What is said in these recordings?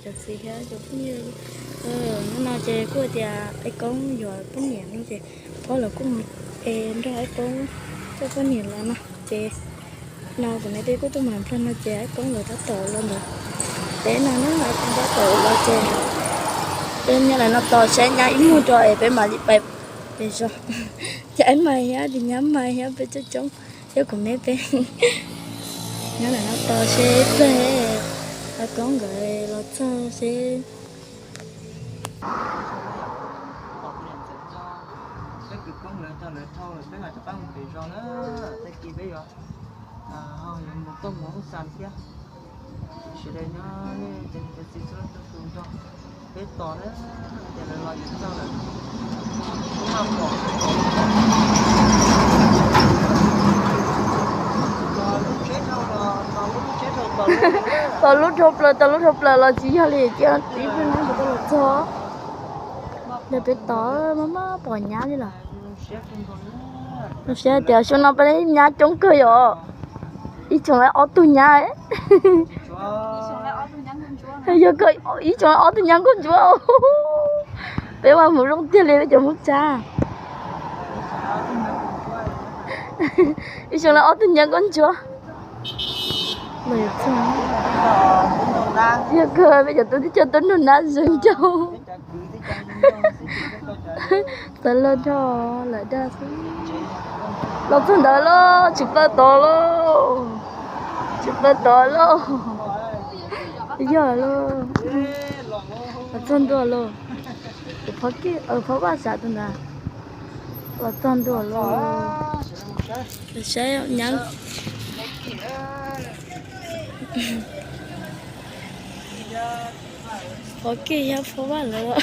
Txiv thiab cov phooj ywg, hnub no ces kuj tias Aib Koob yuav poj niam no ces pog los kuj mus es nrog Aib Koob coj poj niam los no ces no kuv me peb kuj tuaj mus nplog no ces Aib Koob lawv tab tom los ntawd. Peb no na Aib Koob tab tom los ces peb nyob lawm no tos saib nyab ib muag tso es peb mam li pais pem zos. Ces Aib Maiv thiab tus nyab Maiv thiab peb coob coob thiab kuv me peb nyob lawm no tos seb ib pliag Aib Koob nkawd los txog seb. Peb kwv Koob lawv tau lawv dhau lawm peb mam rov qab mus pem zos na. Tag kis peb yuav ho yuav mus toj mus hoob xas thiab. Sawv daws nyob nej cov niam cov txiv txhua leej txhua tus nrog peb tos na, ces lawv los yuav txog lawm. Tos lub dhau plaws, tos lub dhau plaws los tsis yog li cia ib pliag no kuv tau los txog. Ntawm peb tod maj maj pom nyab li lawm. Zoo siab tias xyoo no peb nyab coob kawg yom. Ib xyoos lawv ob tug nyab. Yog kawg ib xyoos lawv ob tug nyab nkauj ntsuab. Peb mas mus zoo tiag li peb cov Hmoob Tsab. Ib xyoos lawv ob tug nyab nkauj ntsuab. Yog kawg peb cov tub tib co tub nrog nab zoo nraug. Tawv lawm dhau, lawm dhau xwb. Los txog ntawd lauj, tsis plaws tod lauj, tsis plaws tod lauj. Yog lauj, los txog ntua lauj. Kuv phob kiag, phob vaj sav tus ntawd. Los txog ntua lauj. Saib nyab. Phob kiag thiab phob vaj lawm.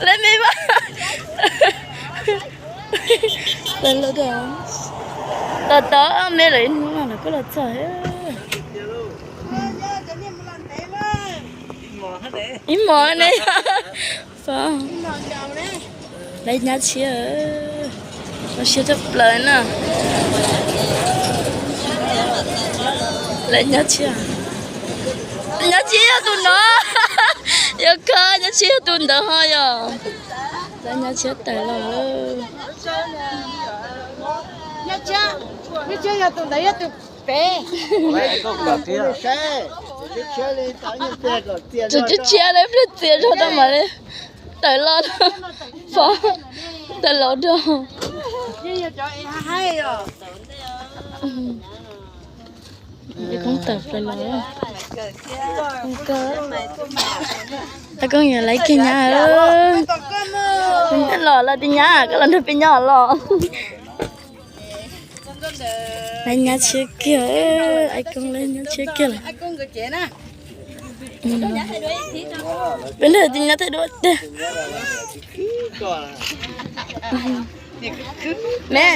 Lej me vaj. Tawv lawm, tawv tawv me lawm ib hnub no lawv kuj los txog. Ib hmos ne. Lawv nyab tshiab, zoo siab tshaj plaws na. Lawv nyab tshiab, nyab tshiab yog tus no, yog kawg nyab tshiab yog tus ntawd ho yog. Lawv nyab tshiab tawm los. Tus tshiab tshiab li pliag txias zog tau mam li tawm los, phob tawm los rau. Koob tawm plaws los. Aib Koob yuav laiv kiag nyab. Los los tis nyab, koj los nrog peb nyob los. Laiv nyab tshiab kiag, Aib Koob laiv nyab tshiab kiag lawm. Peb nrog tis nyab thaij duab tiag. Me.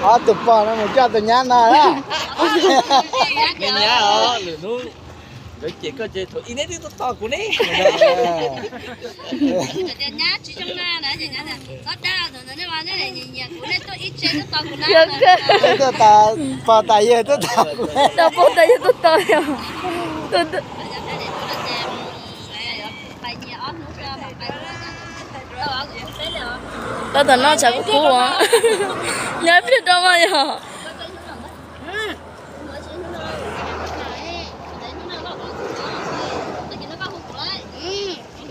Ob tug pog no mus coj tus nyab no na. Me nyab, lwm hnub nkawd cem koj ces thaum ub neb twb tuaj tos kuv ne. Tuaj tos pog tas yawg tuaj tos kuv. Tos pog tas yawg tuaj tos. Tos tom no tshav kub kub os. Nyob ib pliag rau mas yog.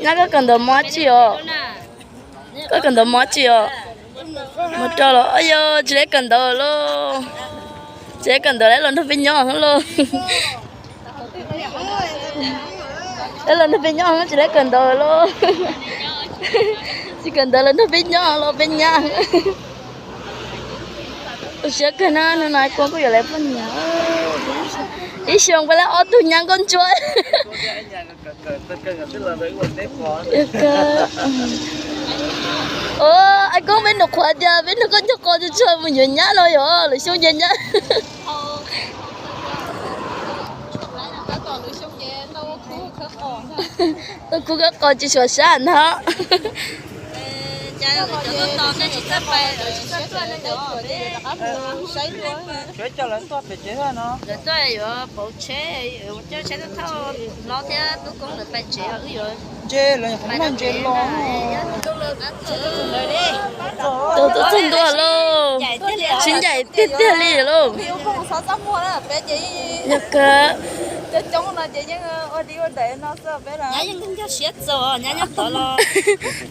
Nyab, koj kawm ntawv mob tsi os? Koj kawm ntawv mob tsi os? Mus rau los, yog tsis laiv kawm ntawv lauj. Tsis laiv kawm ntawv lawm los nrog peb nyob lauj. Lawv los nrog peb nyob, tsis laiv kawm ntawv lauj. Tsis kawm ntawv los nrog peb nyob los peb nyab. Ua siab kawg na, hnub no Aib Koob kuj yuav laiv poj niam. Ib xyoos peb laiv ob tug nyab nkauj ntsuab. Aib Koob, peb nus qhuav tias peb nrog koj nco qo tsuag tsuag mus yuav nyab no yog lwm xyoo ces nyab. Tuaj kub koj qos tsis suav sab ntag. Lawv tuaj yuav pauv tsheb, coj tsheb thauj hlob thiab tub koob lawv pais tsev, wb yuav ntse los, ntse los. Tus tuaj txog ntua lauj, sib ncaim tiag tiag li lauj. Yog kawg. Nyab yeej nkag siab txaus, nyab nyob tod los.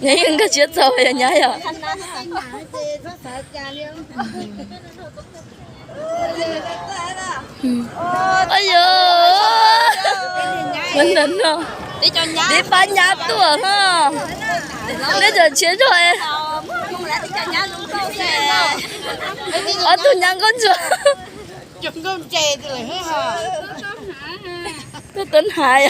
Nyab yeej nkag siab txaus yog nyab yog. Ayo, ntawm no, tib pab nyab tuaj ho. Neb cov tshiab zog es. Ob tug nyab nkauj ntsuag. Tuaj tuab hnav.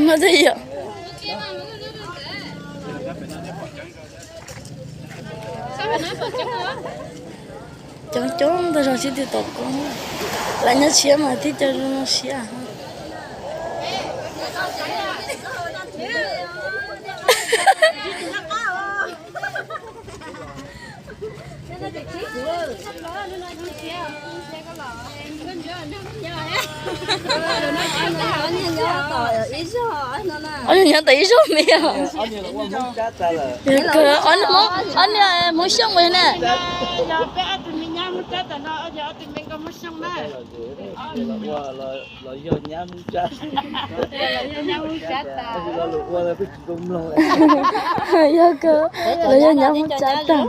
Muaj tej yam coob coob ntag zog sib tw tom koob. Lawv nyob tshiab mas thiaj coj zoo siab. Ob niag nyob tom ib zog me. Ob niag Hmoob Xyooj ne. Yog kawg, los yog nyab Hmoob Tsab tag.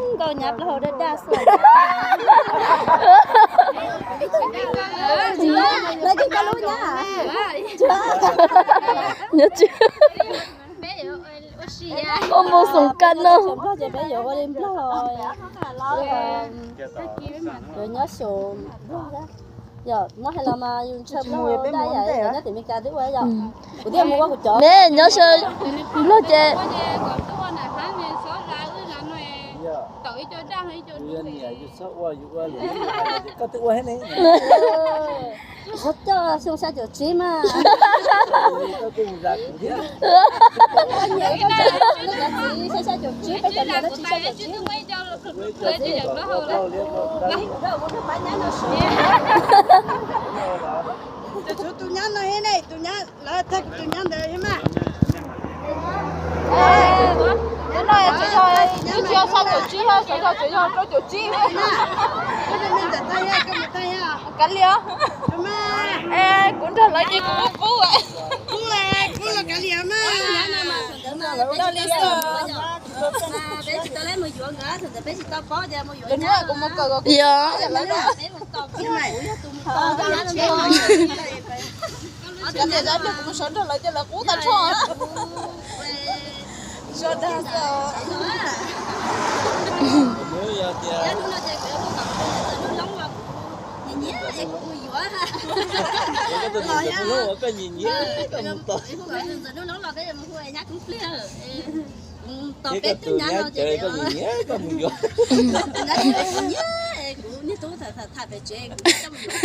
Nyob tsis, ua mus xoom kas no. Nyob xyoo, yog muab hais los mas yus ntshaw Nplog daj yam, nyob tim Meskas twb ua yom. Kuv thiaj mus ua kuv cov. Ne nyob sawv Nplog ces. Qhov coj xyoo xya caum tsib mas. Xyoo xya caum tsib, peb cov niam no tsis xya caum tsib. Tus nyab no he ne, tus nyab, lawv tag tus nyab ntawd he mas. Tus no tsis yog, twb tsis yog xya caum tsib, xyoo xya caum tsib, rau caum tsib. Kav liam. Kuv nrog lawv ces kuv pub pub. Peb tsis tau lawv mus yuav nkawd, thaum ntawd peb tsis tau paub tias mus yuav nyab. Yog. Peb mus tos kuv, kuv yog tus mus tos. Kuv mus sawv nrog lawv ces lawv qub tag nrho. Sawv dag xwb. Hnub no ces kuv yuav mus tom hnub loob los kuv nyiam nyiam es kuv mus yuav. Los yog hnub loob los peb yuav mus hu nyab koob pliag. Tos peb twb nyab no ces koj nyiam nyiam koj mus yuav. Kuv niag tub tham pem tsev, kuv coj mus yuav.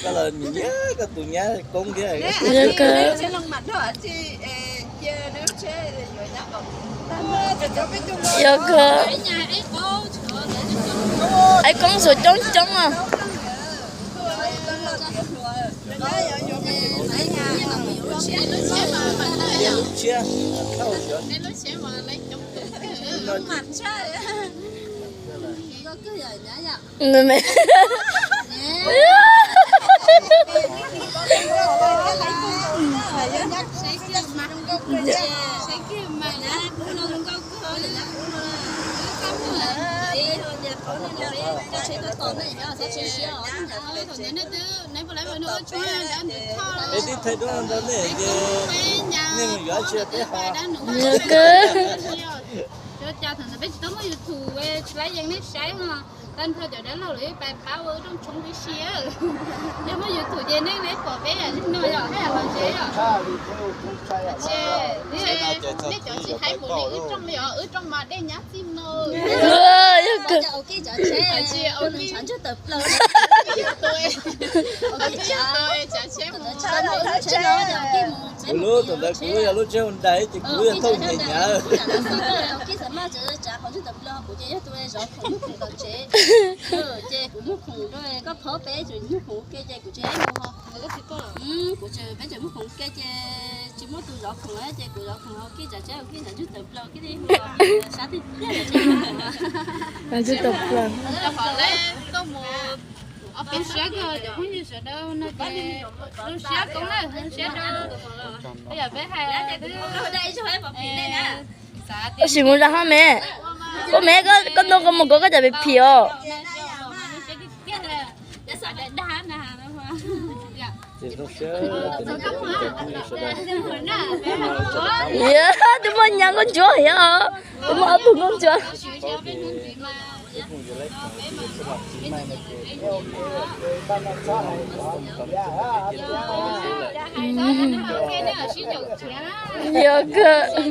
Koj los nyiam nyiam koj tus nyab koob thiab. Yog kawg. Aib koob xuas coob coob os. Peb twb thaij duab ntau nej ces nej mus yuav tsis peb ho. Ua cas thaum ntawd peb tsis tau muaj YouTube, tsis laib yees nej saib no. Tag nrho cov dab laug lawv pais pab ua wb rooj tshoob tib si. Yog muaj YouTube ces nej pom peb yam li no yom, haj yam los tsev yom. Nej cov tsis hais mus li wb rooj yom, wb rooj mas dej nyab txij no. Yog kawg. Kuv lub thaum ntawd kuv yog lub tsheb Honda ces kuv yog thauj nyias nyias. Ces kuv muag khoom rau koj phob peb tseem nyuag khoom ua ke ces kuv tseem mus ho. Kuv tseem peb tseem muag khoom ua ke ces tsis muaj tus zov khoom ces kuv zov khoom hauv kij tsav tsheb hauv kij tsav ntsug tawm plaws kij sab tiag tiag. Ntsug tawm plaws. Koj mus ob peb siab koj cov phooj ywg sawv daws no ces zoo siab koob na, zoo siab rau. Yog peb hais tab sis mus zov ho me, ua me koj ntuj koj mus kov koj cov pem phim os. Twb muaj nyab nkauj ntsuab thiab, twb muaj ob tug nkauj ntsuab. Yog kawg.